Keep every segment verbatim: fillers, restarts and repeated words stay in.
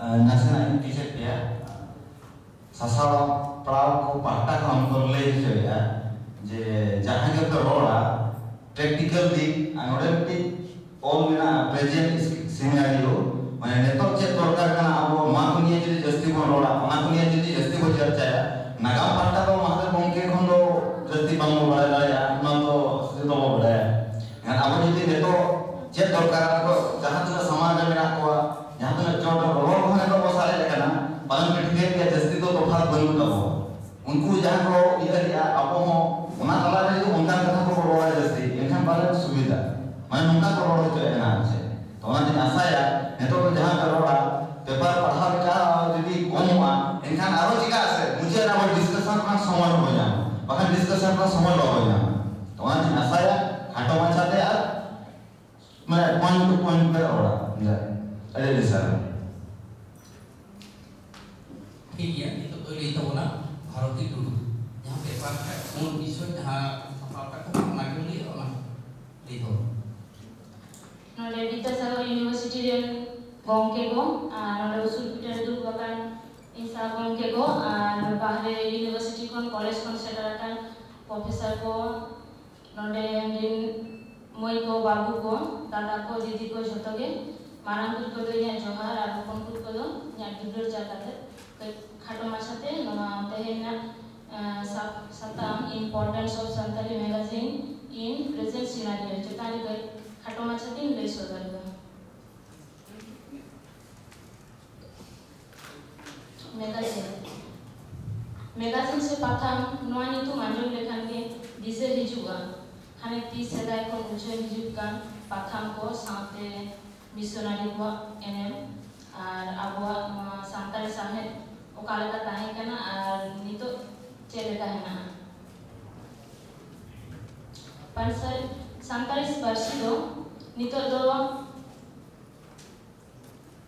ᱱᱟᱥᱮᱱᱟᱜ ᱤᱧ ᱠᱮᱪᱮᱫ ᱯᱮᱭᱟ᱾ ᱥᱟᱥᱟᱯᱲᱟᱣ ᱠᱚ ᱯᱟᱦᱴᱟ ᱠᱷᱚᱱ ᱠᱚ ᱞᱟᱹᱭ ᱦᱚᱪᱚᱭᱮᱫᱼᱟ ᱡᱮ ᱡᱟᱦᱟᱸ ᱜᱮᱯᱮ ᱨᱚᱲᱟ, ᱯᱨᱮᱠᱴᱤᱠᱮᱞ ᱫᱤᱠ, ᱟᱨ ᱱᱚᱰᱮ ᱢᱤᱫᱴᱤᱡ ᱚᱞ ᱢᱮᱱᱟᱜᱼᱟ, ᱯᱨᱮᱡᱮᱱᱴ ᱥᱤᱱᱟᱨᱤᱭᱳ, ᱢᱟᱱᱮ ᱱᱤᱛᱚᱜ ᱪᱮᱫ ᱫᱚᱨᱠᱟᱨ ᱠᱟᱱᱟ, ᱟᱵᱚ ᱱᱚᱣᱟ ᱠᱚ ᱱᱤᱭᱮ ᱡᱩᱫᱤ ᱡᱟᱹᱥᱛᱤ ᱵᱚᱱ ᱨᱚᱲᱟ, ᱚᱱᱟ ᱠᱚ ᱱᱤᱭᱮ ᱡᱩᱫᱤ ᱡᱟᱹᱥᱛᱤ ᱵᱚᱱ ᱪᱟᱨᱪᱟᱭᱟ, ᱱᱟᱜᱟᱢ ᱯᱟᱦᱴᱟ ᱫᱚ ᱢᱟᱦᱟᱛᱮ ᱜᱚᱢᱠᱮ ᱠᱷᱚᱱ ᱫᱚ ᱡᱟᱹᱥᱛᱤ ᱵᱟᱝᱵᱚ ᱵᱟᱲᱟᱭ ᱫᱟᱲᱮᱭᱟᱜᱼᱟ, ᱚᱱᱟ ᱫᱚ ᱡᱚᱛᱚ ᱵᱚ ᱵᱟᱲᱟᱭᱟ᱾ ᱮᱱᱠᱷᱟᱱ ᱟᱵᱚ ᱡᱩᱫᱤ ᱱᱤᱛᱚᱜ ᱪᱮᱫ ᱫᱚᱨᱠᱟᱨ, ᱟᱵᱚ ᱡᱟᱦᱟᱸ ᱛᱤᱱᱟᱹᱜ ᱥᱟᱢᱟᱝ ᱨᱮ ᱢᱮᱱᱟᱜ ᱠᱚᱣᱟ, ᱡᱟᱦᱟᱸ ᱛᱤᱱᱟᱹᱜ ᱪᱚᱴ ᱨᱮ ᱨᱚᱲ ᱠᱚᱦᱚᱸ ᱱᱤᱛᱚᱜ ᱵᱚ ᱥᱟᱨᱮᱡ ᱟᱠᱟᱱᱟ, ᱯᱟᱞᱮᱱ ᱯᱮ ᱴᱷᱤᱠᱟᱹᱭᱮᱫ ᱜᱮᱭᱟ, ᱡᱟᱹᱥᱛᱤ ᱫᱚ ᱛᱚᱯᱷᱟᱛ ᱵᱟᱹᱱᱩᱜ ᱛᱟᱵᱚᱱᱟ᱾ ᱩᱱᱠᱩ ᱡᱟᱦᱟᱸ ᱠᱚ ᱩᱭᱦᱟᱹᱨᱮᱜᱼᱟ, ᱟᱵᱚ ᱦᱚᱸ ᱚᱱᱟ ᱛᱟᱞᱟ ᱨᱮ ᱡᱩᱫᱤ ᱚᱱᱠᱟᱱ ᱠᱟᱛᱷᱟ ᱠᱚᱵᱚ ᱨᱚᱲᱟ ᱡᱟᱹᱥᱛᱤ, ᱮᱱᱠᱷᱟᱱ ᱯᱟᱞᱮᱱ ᱥᱩᱵᱤᱫᱷᱟ, ᱢᱟᱱᱮ ᱱᱚᱝᱠᱟ ᱠᱚ ᱨᱚᱲ ᱦᱚᱪᱚᱭᱮᱫ ᱠᱟᱱᱟ ᱟᱨ ᱪᱮᱫ᱾ ᱛᱚ ᱚᱱᱟᱛᱤᱧ ᱟᱥᱟᱭᱟ, ᱱᱤᱛᱚᱜ ᱫᱚ ᱡᱟᱦᱟᱸ ᱯᱮ ᱨᱚᱲᱟ, ᱯᱮᱯᱟᱨ ᱯᱟᱲᱦᱟᱣ ᱞᱮᱠᱟ ᱡᱩᱫᱤ ᱠᱚᱢᱚᱜᱼᱟ, ᱮᱱᱠᱷᱟᱱ ᱟᱨᱚ ᱪᱤᱠᱟᱹᱜᱼᱟ ᱥᱮ, ᱢᱩᱪᱟᱹᱫ ᱨᱮ ᱟᱵᱚ ᱰᱤᱥᱠᱟᱥᱚᱱ ᱨᱮᱱᱟᱜ ᱥᱚᱢᱚᱭ ᱵᱟᱵᱚ ᱧᱟᱢᱟ, ᱵᱟᱠᱷᱟᱱ ᱰᱤᱥᱠᱟᱥᱚᱱ ᱨᱮᱱᱟᱜ ᱥᱚᱢᱚᱭ ᱵᱟᱵᱚ ᱧᱟᱢᱟ᱾ ᱛᱚ ᱚᱱᱟᱛᱤᱧ ᱟᱥᱟᱭᱟ, ᱠᱷᱟᱴᱚ ᱢᱟᱪᱷᱟᱛᱮ ᱟᱨ ᱢᱟᱱᱮ ᱯᱚᱭᱮᱱᱴ ᱴᱩ ᱯᱚᱭᱮᱱᱴ ᱯᱮ ᱨᱚᱲᱟ᱾ ᱡᱟ, ᱟᱹᱰᱤ ᱟᱹᱰᱤ ᱥᱟᱨᱦᱟᱣ᱾ ᱴᱷᱤᱠ ᱜᱮᱭᱟ, ᱱᱤᱛᱚᱜ ᱫᱚᱭ ᱞᱟᱹᱭ ᱛᱟᱵᱚᱱᱟ ᱵᱷᱟᱨᱚᱛᱤ ᱴᱩᱰᱩ, ᱡᱟᱦᱟᱸ ᱯᱮᱯᱟᱨ ᱠᱷᱟᱡ ᱢᱩᱞ ᱵᱤᱥᱚᱭ ᱡᱟᱦᱟᱸ ᱥᱟᱯᱲᱟᱣ ᱠᱟᱜ ᱛᱟᱵᱚᱱᱟ, ᱚᱱᱟ ᱜᱮᱢ ᱞᱟᱹᱭᱟ, ᱚᱱᱟ ᱞᱟᱹᱭ ᱛᱟᱵᱚᱱᱟ᱾ ᱱᱚᱰᱮ ᱵᱤᱫᱽᱫᱟᱥᱟᱜᱚᱨ ᱤᱭᱩᱱᱤᱵᱷᱟᱨᱥᱤᱴᱤ ᱨᱮᱱ ᱜᱚᱢᱠᱮ ᱠᱚ, ᱟᱨ ᱱᱚᱰᱮ ᱩᱥᱩᱞ ᱯᱤᱴᱷᱟᱹ ᱨᱮ ᱫᱩᱲᱩᱵ ᱟᱠᱟᱱ ᱤᱧ ᱥᱟᱶ ᱜᱚᱢᱠᱮ ᱠᱚ, ᱟᱨ ᱵᱟᱦᱨᱮ ᱤᱭᱩᱱᱤᱵᱷᱟᱨᱥᱤᱴᱤ ᱠᱷᱚᱱ, ᱠᱚᱞᱮᱡᱽ ᱠᱷᱚᱱ ᱥᱮᱴᱮᱨ ᱟᱠᱟᱱ ᱯᱨᱚᱯᱷᱮᱥᱚᱨ ᱠᱚ, ᱱᱚᱰᱮ ᱨᱮᱱ ᱢᱟᱹᱭ ᱠᱚ, ᱵᱟᱹᱵᱩ ᱠᱚ, ᱫᱟᱫᱟ ᱠᱚ, ᱫᱤᱫᱤ ᱠᱚ, ᱡᱷᱚᱛᱚ ᱜᱮ ᱢᱟᱨᱟᱝ ᱠᱩᱡ ᱠᱚᱫᱚ ᱤᱧᱟᱹᱜ ᱡᱚᱦᱟᱨ ᱟᱨ ᱦᱚᱯᱚᱱ ᱠᱩᱡ ᱠᱚᱫᱚ ᱤᱧᱟᱹᱜ ᱫᱩᱞᱟᱹᱲ ᱪᱟᱞ ᱠᱟᱛᱮ ᱠᱟᱹᱡ ᱠᱷᱟᱴᱚ ᱢᱟᱪᱷᱟᱛᱮ ᱱᱚᱣᱟ ᱛᱮᱦᱮᱧ ᱨᱮᱱᱟᱜ, ᱮᱸ, ᱥᱟᱵ-, ᱥᱟᱛᱟᱢ Importance of Santali Magazine in Present Scenario ᱪᱮᱛᱟᱱ ᱨᱮ ᱠᱟᱹᱡ ᱠᱷᱟᱴᱚ ᱢᱟᱪᱷᱟᱛᱮᱧ ᱞᱟᱹᱭ ᱥᱚᱫᱚᱨ ᱮᱫᱟ᱾ ᱢᱮᱜᱟᱡᱤᱱ᱾ ᱢᱮᱜᱟᱡᱤᱱ ᱥᱮ ᱯᱟᱛᱷᱟᱢ, ᱱᱚᱣᱟ ᱧᱩᱛᱩᱢ ᱟᱸᱡᱚᱢ ᱞᱮᱠᱷᱟᱱ ᱜᱮ ᱫᱤᱥᱟᱹ ᱦᱤᱡᱩᱜᱼᱟ ᱦᱟᱱᱮ ᱛᱤᱥ ᱥᱮᱫᱟᱭ ᱠᱷᱚᱱ ᱩᱪᱷᱟᱹᱱ ᱦᱤᱡᱩᱜ ᱠᱟᱱ ᱯᱟᱛᱷᱟᱢ ᱠᱚ, ᱥᱟᱶᱛᱮ ᱢᱤᱥᱚᱱᱟᱨᱤ ᱠᱚᱣᱟᱜ ᱮᱱᱮᱢ ᱟᱨ ᱟᱵᱚᱣᱟᱜ ᱱᱚᱣᱟ ᱥᱟᱱᱛᱟᱲᱤ ᱥᱟᱶᱦᱮᱫ ᱚᱠᱟ ᱞᱮᱠᱟ ᱛᱟᱦᱮᱸ ᱠᱟᱱᱟ ᱟᱨ ᱱᱤᱛᱚᱜ ᱪᱮᱫ ᱞᱮᱠᱟ ᱦᱮᱱᱟᱜᱼᱟ᱾ ᱯᱟᱹᱨᱥᱤ, ᱥᱟᱱᱛᱟᱲᱤ ᱯᱟᱹᱨᱥᱤ ᱫᱚ ᱱᱤᱛᱚᱜ ᱫᱚ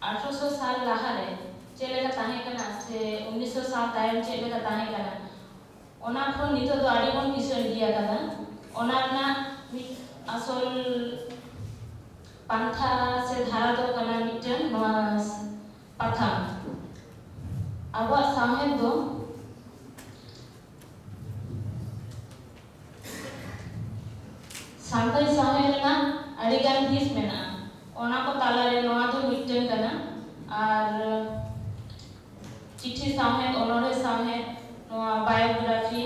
ᱟᱴᱷᱨᱚᱥᱚ ᱥᱟᱞ ᱞᱟᱦᱟᱨᱮ ᱪᱮᱫ ᱞᱮᱠᱟ ᱛᱟᱦᱮᱸ ᱠᱟᱱᱟ ᱥᱮ ᱩᱱᱤᱥᱥᱚ ᱥᱟᱞ ᱛᱟᱭᱚᱢ ᱪᱮᱫ ᱞᱮᱠᱟ ᱛᱟᱦᱮᱸ ᱠᱟᱱᱟ, ᱚᱱᱟ ᱠᱷᱚᱱ ᱱᱤᱛᱚᱜ ᱫᱚ ᱟᱹᱰᱤ ᱵᱚᱱ ᱠᱤᱥᱟᱹᱬ ᱤᱫᱤ ᱟᱠᱟᱫᱟ᱾ ᱚᱱᱟ ᱨᱮᱱᱟᱜ ᱢᱤᱫ ᱟᱥᱚᱞ ᱯᱟᱱᱛᱷᱟ ᱥᱮ ᱫᱷᱟᱨᱟ ᱫᱚ ᱠᱟᱱᱟ ᱢᱤᱫᱴᱮᱱ ᱱᱚᱣᱟ ᱯᱟᱛᱷᱟᱢ, ᱟᱨ ᱪᱤᱴᱷᱤ ᱥᱟᱶᱦᱮᱫ, ᱚᱱᱚᱬᱦᱮ ᱥᱟᱶᱦᱮᱫ, ᱱᱚᱣᱟ biography,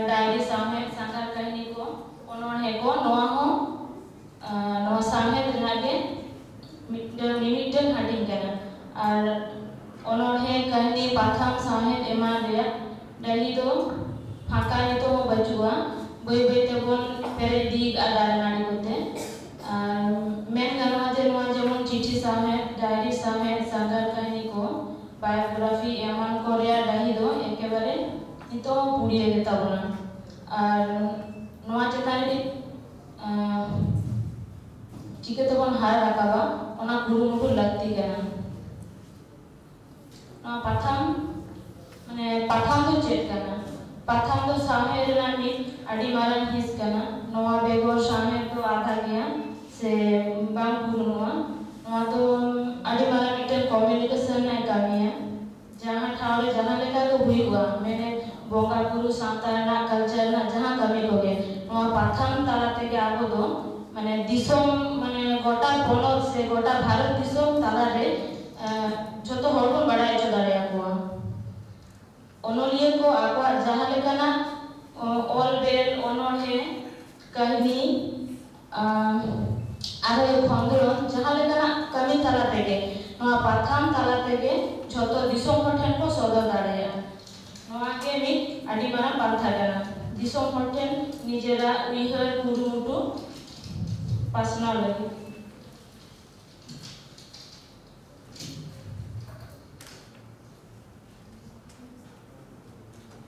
ᱰᱟᱭᱨᱤ ᱥᱟᱶᱦᱮᱫ, ᱥᱟᱸᱜᱷᱟᱨ ᱠᱟᱹᱦᱱᱤ ᱠᱚ, ᱚᱱᱚᱬᱦᱮ ᱠᱚ, ᱱᱚᱣᱟ ᱦᱚᱸ ᱱᱚᱣᱟ ᱥᱟᱶᱦᱮᱫ ᱨᱮᱱᱟᱜ ᱜᱮ ᱢᱤᱫᱴᱟᱝ, ᱢᱤᱢᱤᱫᱴᱟᱝ ᱦᱟᱹᱴᱤᱧ ᱠᱟᱱᱟ᱾ ᱟᱨ ᱚᱱᱚᱬᱦᱮ, ᱠᱟᱹᱦᱱᱤ, ᱯᱟᱛᱷᱟᱢ, ᱥᱟᱶᱦᱮᱫ ᱮᱢᱟᱱ ᱨᱮᱭᱟᱜ ᱰᱟᱹᱦᱤ ᱫᱚ ᱯᱷᱟᱸᱠᱟ ᱱᱤᱛᱚᱜ ᱦᱚᱸ ᱵᱟᱹᱪᱩᱜᱼᱟ᱾ ᱵᱟᱹᱭ ᱵᱟᱹᱭ ᱛᱮᱵᱚᱱ ᱯᱮᱨᱮᱡ ᱤᱫᱤᱭᱮᱫᱼᱟ ᱫᱟᱨᱮ ᱱᱟᱹᱲᱤ ᱠᱚᱛᱮ᱾ ᱟᱨ ᱢᱮᱱ ᱜᱟᱱᱚᱜᱼᱟ ᱡᱮ ᱱᱚᱣᱟ ᱡᱮᱢᱚᱱ ᱪᱤᱴᱷᱤ ᱥᱟᱶᱦᱮᱫ, ᱰᱟᱭᱨᱤ ᱥᱟᱶᱦᱮᱫ, ᱥᱟᱸᱜᱷᱟᱨ ᱠᱟᱹᱦᱱᱤ ᱠᱚ, biography ᱮᱢᱟᱱ ᱠᱚ ᱨᱮᱭᱟᱜ ᱰᱟᱹᱦᱤ ᱫᱚ ᱮᱠᱮᱵᱟᱨᱮ ᱱᱤᱛᱚᱜ ᱦᱚᱸ ᱯᱩᱲᱤᱭᱟᱹ ᱜᱮᱛᱟ ᱵᱚᱱᱟ᱾ ᱟᱨ ᱱᱚᱣᱟ ᱪᱮᱛᱟᱱ ᱨᱮ ᱪᱤᱠᱟᱹ ᱛᱮᱵᱚᱱ ᱦᱟᱨ ᱨᱟᱠᱟᱵᱟ, ᱚᱱᱟ ᱠᱩᱨᱩᱢᱩᱴᱩ ᱞᱟᱹᱠᱛᱤ ᱠᱟᱱᱟ᱾ ᱱᱚᱣᱟ ᱯᱟᱛᱷᱟᱢ, ᱢᱟᱱᱮ, ᱯᱟᱛᱷᱟᱢ ᱫᱚ ᱪᱮᱫ ᱠᱟᱱᱟ? ᱯᱟᱛᱷᱟᱢ ᱫᱚ ᱥᱟᱶᱦᱮᱫ ᱨᱮᱱᱟᱜ ᱢᱤᱫ ᱟᱹᱰᱤ ᱢᱟᱨᱟᱝ ᱦᱤᱸᱥ ᱠᱟᱱᱟ᱾ ᱱᱚᱣᱟ ᱵᱮᱜᱚᱨ ᱥᱟᱶᱦᱮᱫ ᱫᱚ ᱟᱫᱷᱟ ᱜᱮᱭᱟ ᱥᱮ ᱵᱟᱝ ᱯᱩᱨᱩᱱᱚᱜᱼᱟ᱾ ᱱᱚᱣᱟ ᱫᱚ ᱟᱹᱰᱤ ᱢᱟᱨᱟᱝ ᱢᱤᱫᱴᱮᱱ communication ᱨᱮᱱᱟᱜ ᱠᱟᱹᱢᱤᱭᱟ᱾ ᱡᱟᱦᱟᱸ ᱴᱷᱟᱶ ᱨᱮ ᱡᱟᱦᱟᱸ ᱞᱮᱠᱟ ᱜᱮ ᱦᱩᱭᱩᱜᱼᱟ, ᱢᱮᱱᱮᱫ ᱵᱚᱸᱜᱟ ᱵᱩᱨᱩ, ᱥᱟᱶᱛᱟ ᱨᱮᱱᱟᱜ, culture ᱨᱮᱱᱟᱜ ᱡᱟᱦᱟᱸ ᱠᱟᱹᱢᱤ ᱠᱚᱜᱮ, ᱱᱚᱣᱟ ᱯᱟᱛᱷᱟᱢ ᱛᱟᱞᱟ ᱛᱮᱜᱮ ᱟᱵᱚ ᱫᱚ, ᱢᱟᱱᱮ, ᱫᱤᱥᱚᱢ, ᱢᱟᱱᱮ, ᱜᱚᱴᱟ ᱯᱚᱱᱚᱛ ᱥᱮ ᱜᱚᱴᱟ ᱵᱷᱟᱨᱚᱛ ᱫᱤᱥᱚᱢ ᱛᱟᱞᱟᱨᱮ ᱡᱷᱚᱛᱚ ᱦᱚᱲ ᱵᱚᱱ ᱵᱟᱲᱟᱭ ᱦᱚᱪᱚ ᱫᱟᱲᱮᱭᱟᱠᱚᱣᱟ᱾ ᱚᱱᱚᱞᱤᱭᱟᱹ ᱠᱚ ᱟᱠᱚᱣᱟᱜ ᱡᱟᱦᱟᱸ ᱞᱮᱠᱟᱱᱟᱜ ᱚᱞ ᱵᱮᱞ, ᱚᱱᱚᱬᱦᱮ, ᱠᱟᱹᱦᱱᱤ, ᱟᱨᱦᱚᱸ ᱠᱷᱚᱸᱫᱽᱨᱚᱸᱫᱽ, ᱡᱟᱦᱟᱸ ᱞᱮᱠᱟᱱᱟᱜ ᱠᱟᱹᱢᱤ ᱛᱟᱞᱟ ᱛᱮᱜᱮ, ᱱᱚᱣᱟ ᱯᱟᱛᱷᱟᱢ ᱛᱟᱞᱟ ᱛᱮᱜᱮ ᱡᱷᱚᱛᱚ ᱫᱤᱥᱚᱢ ᱦᱚᱲ ᱴᱷᱮᱱ ᱠᱚ ᱥᱚᱫᱚᱨ ᱫᱟᱲᱮᱭᱟᱜᱼᱟ᱾ ᱱᱚᱣᱟ ᱜᱮ ᱢᱤᱫ ᱟᱹᱰᱤ ᱢᱟᱨᱟᱝ ᱯᱟᱱᱛᱷᱟ ᱠᱟᱱᱟ᱾ ᱫᱤᱥᱚᱢ ᱦᱚᱲ ᱴᱷᱮᱱ ᱱᱤᱡᱮᱨᱟᱜ ᱩᱭᱦᱟᱹᱨ ᱠᱩᱨᱩᱢᱩᱴᱩ ᱯᱟᱥᱱᱟᱣ ᱞᱟᱹᱜᱤᱫ᱾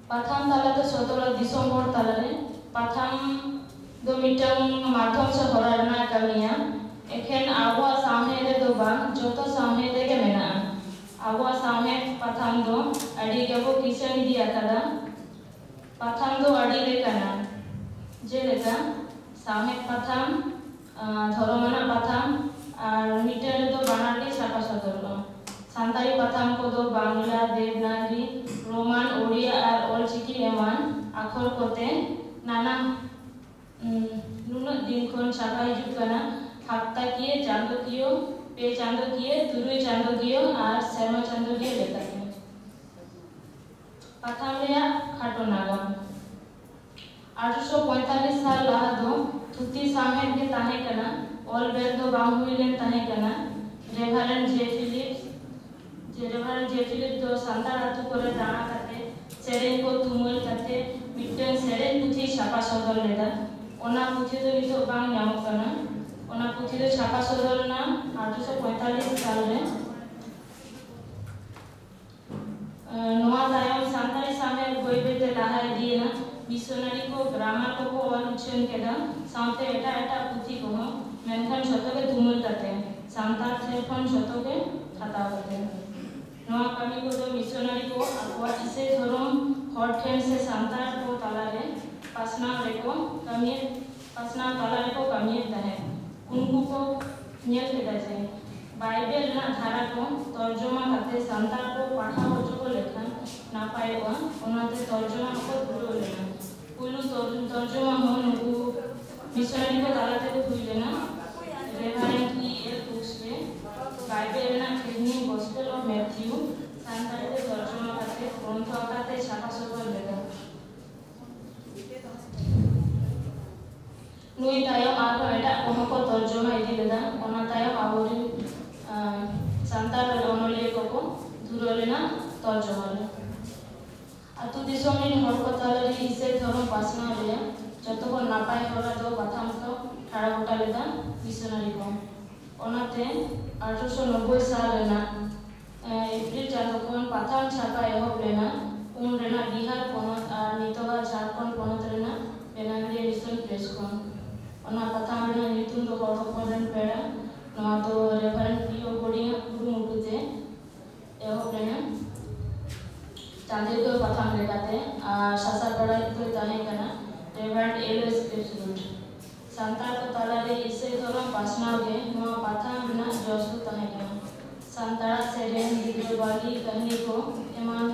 ᱯᱟᱛᱷᱟᱢ ᱛᱟᱞᱟᱛᱮ ᱥᱚᱫᱚᱨ ᱫᱤᱥᱚᱢ ᱦᱚᱲ ᱛᱟᱞᱟᱨᱮ᱾ ᱯᱟᱛᱷᱟᱢ ᱫᱚ ᱢᱤᱫᱴᱟᱝ ᱢᱟᱫᱽᱫᱷᱚᱢ ᱥᱮ ᱦᱚᱨᱟ ᱨᱮᱱᱟᱜ ᱠᱟᱹᱢᱤᱭᱟ᱾ ᱮᱠᱷᱮᱱ ᱟᱵᱚᱣᱟᱜ ᱥᱟᱶᱦᱮᱫ ᱨᱮᱫᱚ ᱵᱟᱝ, ᱡᱚᱛᱚ ᱥᱟᱶᱦᱮᱫ ᱨᱮᱜᱮ ᱢᱮᱱᱟᱜᱼᱟ᱾ ᱟᱵᱚᱣᱟᱜ ᱥᱟᱶᱦᱮᱫ ᱯᱟᱛᱷᱟᱢ ᱫᱚ ᱟᱹᱰᱤ ᱜᱮᱵᱚ ᱠᱤᱥᱟᱹᱬ ᱤᱫᱤ ᱟᱠᱟᱫᱟ᱾ ᱯᱟᱛᱷᱟᱢ ᱫᱚ ᱟᱹᱰᱤ ᱞᱮᱠᱟᱱᱟ, ᱡᱮᱞᱮᱠᱟ ᱥᱟᱶᱦᱮᱫ ᱯᱟᱛᱷᱟᱢ, ᱫᱷᱚᱨᱚᱢ ᱟᱱᱟᱜ ᱯᱟᱛᱷᱟᱢ, ᱟᱨ ᱢᱤᱫᱴᱮᱱ ᱨᱮᱫᱚ ᱵᱟᱱᱟᱨ ᱜᱮ ᱥᱟᱯᱷᱟ ᱥᱚᱫᱚᱨᱚᱜᱼᱟ᱾ ᱥᱟᱱᱛᱟᱲᱤ ᱯᱟᱛᱷᱟᱢ ᱠᱚᱫᱚ ᱵᱟᱝᱞᱟ, ᱫᱮᱵᱽᱱᱟᱜᱽᱨᱤ, ᱨᱳᱢᱟᱱ, ᱳᱲᱤᱭᱟ ᱟᱨ ᱚᱞᱪᱤᱠᱤ ᱮᱢᱟᱱ ᱟᱠᱷᱚᱨ ᱠᱚᱛᱮ ᱱᱟᱱᱟ ᱱᱩᱱᱟᱹᱜ ᱫᱤᱱ ᱠᱷᱚᱱ ᱪᱷᱟᱯᱟ ᱦᱤᱡᱩᱜ ᱠᱟᱱᱟ᱾ ᱦᱟᱯᱛᱟᱠᱤᱭᱟᱹ, ᱪᱟᱸᱫᱚᱠᱤᱭᱟᱹ, ᱯᱮ ᱪᱟᱸᱫᱚᱠᱤᱭᱟᱹ, ᱛᱩᱨᱩᱭ ᱪᱟᱸᱫᱚᱠᱤᱭᱟᱹ ᱟᱨ ᱥᱮᱨᱢᱟ ᱪᱟᱸᱫᱚᱠᱤᱭᱟᱹ ᱞᱮᱠᱟᱛᱮ᱾ ᱯᱟᱛᱷᱟᱢ ᱨᱮᱭᱟᱜ ᱠᱷᱟᱴᱚ ᱱᱟᱜᱟᱢ᱾ ᱟᱴᱷᱨᱚᱥᱚ ᱯᱚᱸᱭᱛᱟᱞᱞᱤᱥ ᱥᱟᱞ ᱞᱟᱦᱟ ᱫᱚ ᱛᱷᱩᱛᱤ ᱥᱟᱶᱦᱮᱫ ᱜᱮ ᱛᱟᱦᱮᱸ ᱠᱟᱱᱟ, ᱚᱞ ᱵᱮᱞ ᱫᱚ ᱵᱟᱝ ᱦᱩᱭ ᱞᱮᱱ ᱛᱟᱦᱮᱸ ᱠᱟᱱᱟ᱾ ᱨᱮᱵᱷᱟᱨᱮᱱᱰ ᱡᱮ ᱯᱷᱤᱞᱤᱯᱥ, ᱡᱮ ᱨᱮᱵᱷᱟᱨᱮᱱᱰ ᱡᱮ ᱯᱷᱤᱞᱤᱯ ᱫᱚ ᱥᱟᱱᱛᱟᱲ ᱟᱛᱳ ᱠᱚᱨᱮ ᱫᱟᱬᱟ ᱠᱟᱛᱮ ᱥᱮᱨᱮᱧ ᱠᱚ ᱛᱩᱢᱟᱹᱞ ᱠᱟᱛᱮ ᱢᱤᱫᱴᱟᱝ ᱥᱮᱨᱮᱧ ᱯᱩᱛᱷᱤ ᱪᱷᱟᱯᱟ ᱥᱚᱫᱚᱨ ᱞᱮᱫᱟ᱾ ᱚᱱᱟ ᱯᱩᱛᱷᱤ ᱫᱚ ᱱᱤᱛᱚᱜ ᱵᱟᱝ ᱧᱟᱢᱚᱜ ᱠᱟᱱᱟ᱾ ᱚᱱᱟ ᱯᱩᱛᱷᱤ ᱫᱚ ᱪᱷᱟᱯᱟ ᱥᱚᱫᱚᱨ ᱞᱮᱱᱟ ᱟᱴᱷᱨᱚᱥᱚ ᱯᱚᱸᱭᱛᱟᱞᱞᱤᱥ ᱥᱟᱞ ᱨᱮ᱾ ᱱᱚᱣᱟ ᱛᱟᱭᱚᱢ ᱥᱟᱱᱛᱟᱲᱤ ᱥᱟᱶᱦᱮᱫ ᱵᱟᱹᱭ ᱵᱟᱹᱭ ᱛᱮ ᱞᱟᱦᱟ ᱤᱫᱤᱭᱮᱱᱟ᱾ ᱢᱤᱥᱚᱱᱟᱨᱤ ᱠᱚ ᱜᱨᱟᱢᱟᱨ ᱠᱚᱠᱚ ᱚᱞ ᱩᱪᱷᱟᱹᱱ ᱠᱮᱫᱟ, ᱥᱟᱶᱛᱮ ᱮᱴᱟᱜ ᱮᱴᱟᱜ ᱯᱩᱛᱷᱤ ᱠᱚᱦᱚᱸ, ᱢᱮᱱᱠᱷᱟᱱ ᱡᱷᱚᱛᱚ ᱜᱮ ᱛᱩᱢᱟᱹᱞ ᱠᱟᱛᱮ, ᱥᱟᱱᱛᱟᱲ ᱴᱷᱮᱱ ᱠᱷᱚᱱ ᱡᱷᱚᱛᱚ ᱜᱮ ᱦᱟᱛᱟᱣ ᱠᱟᱛᱮ᱾ ᱱᱚᱣᱟ ᱠᱟᱹᱢᱤ ᱠᱚᱫᱚ ᱢᱤᱥᱚᱱᱟᱨᱤ ᱠᱚ ᱟᱠᱚᱣᱟᱜ ᱤᱥᱟᱹᱭ ᱫᱷᱚᱨᱚᱢ ᱦᱚᱲ ᱴᱷᱮᱱ ᱥᱮ ᱥᱟᱱᱛᱟᱲ ᱠᱚ ᱛᱟᱞᱟᱨᱮ ᱯᱟᱥᱱᱟᱣ ᱨᱮᱠᱚ ᱠᱟᱹᱢᱤᱭᱮᱫ, ᱯᱟᱥᱱᱟᱣ ᱛᱟᱞᱟ ᱨᱮᱠᱚ ᱠᱟᱹᱢᱤᱭᱮᱫ ᱛᱟᱦᱮᱸᱫ᱾ ᱩᱱᱠᱩ ᱠᱚ ᱧᱮᱞ ᱠᱮᱫᱟ ᱡᱮ ᱵᱟᱭᱵᱮᱞ ᱨᱮᱱᱟᱜ ᱫᱷᱟᱨᱟ ᱠᱚ ᱛᱚᱨᱡᱚᱢᱟ ᱠᱟᱛᱮ ᱥᱟᱱᱛᱟᱲ ᱠᱚ ᱯᱟᱲᱦᱟᱣ ᱦᱚᱪᱚ ᱠᱚ ᱞᱮᱠᱷᱟᱱ ᱱᱟᱯᱟᱭᱚᱜᱼᱟ, ᱚᱱᱟᱛᱮ ᱛᱚᱨᱡᱚᱢᱟ ᱦᱚᱸᱠᱚ ᱫᱷᱩᱨᱟᱹᱣ ᱞᱮᱱᱟ᱾ ᱯᱩᱭᱞᱩ ᱛᱚᱨ-, ᱛᱚᱨᱡᱚᱢᱟ ᱦᱚᱸ ᱱᱩᱠᱩ ᱢᱤᱥᱚᱱᱟᱨᱤ ᱠᱚ ᱛᱟᱞᱟ ᱛᱮᱜᱮ ᱦᱩᱭ ᱞᱮᱱᱟ᱾ ᱨᱮᱵᱷᱟᱨᱮᱱᱰ ᱤ ᱮᱞ ᱵᱩᱠᱥ ᱨᱮ ᱵᱟᱭᱵᱮᱞ ᱨᱮᱱᱟᱜ ᱠᱟᱹᱦᱱᱤ Gospel of Matthew ᱥᱟᱱᱛᱟᱲᱤ ᱛᱮ ᱛᱚᱨᱡᱚᱢᱟ ᱠᱟᱛᱮ ᱜᱨᱚᱱᱛᱷᱚ ᱟᱠᱟᱨ ᱛᱮ ᱪᱷᱟᱯᱟ ᱥᱚᱫᱚᱨ ᱞᱮᱫᱟ᱾ ᱱᱩᱭ ᱛᱟᱭᱚᱢ ᱟᱨᱦᱚᱸ ᱮᱴᱟᱜ ᱠᱚᱦᱚᱸ ᱠᱚ ᱛᱚᱨᱡᱚᱢᱟ ᱤᱫᱤ ᱞᱮᱫᱟ᱾ ᱚᱱᱟ ᱛᱟᱭᱚᱢ ᱟᱵᱚᱨᱮᱱ, ᱟᱸ, ᱥᱟᱱᱛᱟᱲ ᱚᱱᱚᱞᱤᱭᱟᱹ ᱠᱚᱠᱚ ᱫᱷᱩᱨᱟᱹᱣ ᱞᱮᱱᱟ ᱛᱚᱨᱡᱚᱢᱟ ᱨᱮ᱾ ᱟᱹᱛᱩ ᱫᱤᱥᱚᱢ ᱨᱮᱱ ᱦᱚᱲ ᱠᱚ ᱛᱟᱞᱟᱨᱮ ᱤᱥᱟᱹᱭ ᱫᱷᱚᱨᱚᱢ ᱯᱟᱥᱱᱟᱣ ᱨᱮᱭᱟᱜ ᱡᱚᱛᱚ ᱠᱷᱚᱱ ᱱᱟᱯᱟᱭ ᱦᱚᱨᱟ ᱫᱚ ᱯᱟᱛᱷᱟᱢ ᱠᱚ ᱴᱷᱟᱲᱚ ᱜᱚᱴᱟ ᱞᱮᱫᱟ ᱢᱤᱥᱚᱱᱟᱨᱤ ᱠᱚ᱾ ᱚᱱᱟᱛᱮ ᱟᱴᱷᱨᱚᱥᱚ ᱱᱚᱵᱵᱳᱭ ᱥᱟᱞ ᱨᱮᱱᱟᱜ, ᱮ, ᱮᱯᱨᱤᱞ ᱪᱟᱸᱫᱚ ᱠᱷᱚᱱ ᱯᱟᱛᱷᱟᱢ ᱪᱷᱟᱯᱟ ᱮᱦᱚᱵ ᱞᱮᱱᱟ᱾ ᱩᱱ ᱨᱮᱱᱟᱜ ᱵᱤᱦᱟᱨ ᱯᱚᱱᱚᱛ ᱟᱨ ᱱᱤᱛᱚᱜᱟᱜ ᱡᱷᱟᱲᱠᱷᱚᱸᱰ ᱯᱚᱱᱚᱛ ᱨᱮᱱᱟᱜ ᱵᱮᱱᱟᱜᱟᱲᱤᱭᱟ ᱢᱤᱥᱚᱱ ᱯᱨᱮᱥ ᱠᱷᱚᱱ᱾ ᱚᱱᱟ ᱯᱟᱛᱷᱟᱢ ᱨᱮᱱᱟᱜ ᱧᱩᱛᱩᱢ ᱫᱚ ᱦᱚᱲ ᱦᱚᱯᱚᱱ ᱨᱮᱱ ᱯᱮᱲᱟ᱾ ᱱᱚᱣᱟ ᱫᱚ ᱨᱮᱵᱷᱟᱨᱮᱱᱰ ᱯᱤ ᱳ ᱵᱳᱨᱰᱤᱝ ᱟᱜ ᱠᱩᱨᱩᱢᱩᱴᱩ ᱛᱮ ᱮᱦᱚᱵ ᱞᱮᱱᱟ᱾ ᱪᱟᱸᱫᱮᱨᱠᱟᱹ ᱯᱟᱛᱷᱟᱢ ᱞᱮᱠᱟᱛᱮ ᱟᱨ ᱥᱟᱥᱟᱯᱟᱲᱟᱭᱤᱡ ᱫᱚᱭ ᱛᱟᱦᱮᱸ ᱠᱟᱱᱟ ᱨᱮᱵᱷᱟᱨᱮᱱᱰ ᱮᱞ ᱮᱥ ᱠᱨᱤᱯᱥ ᱜᱩᱰ᱾ ᱥᱟᱱᱛᱟᱲ ᱠᱚ ᱛᱟᱞᱟᱨᱮ ᱤᱥᱟᱹᱭ ᱫᱷᱚᱨᱚᱢ ᱯᱟᱥᱱᱟᱣ ᱜᱮ ᱱᱚᱣᱟ ᱯᱟᱛᱷᱟᱢ ᱨᱮᱱᱟᱜ ᱡᱚᱥ ᱫᱚ ᱛᱟᱦᱮᱸ ᱠᱟᱱᱟ᱾ ᱥᱟᱱᱛᱟᱲᱟᱜ ᱥᱮᱨᱮᱧ, ᱜᱤᱫᱽᱨᱟᱹ ᱵᱟᱹᱣᱞᱤ, ᱠᱟᱹᱦᱱᱤ ᱠᱚ ᱮᱢᱟᱱ,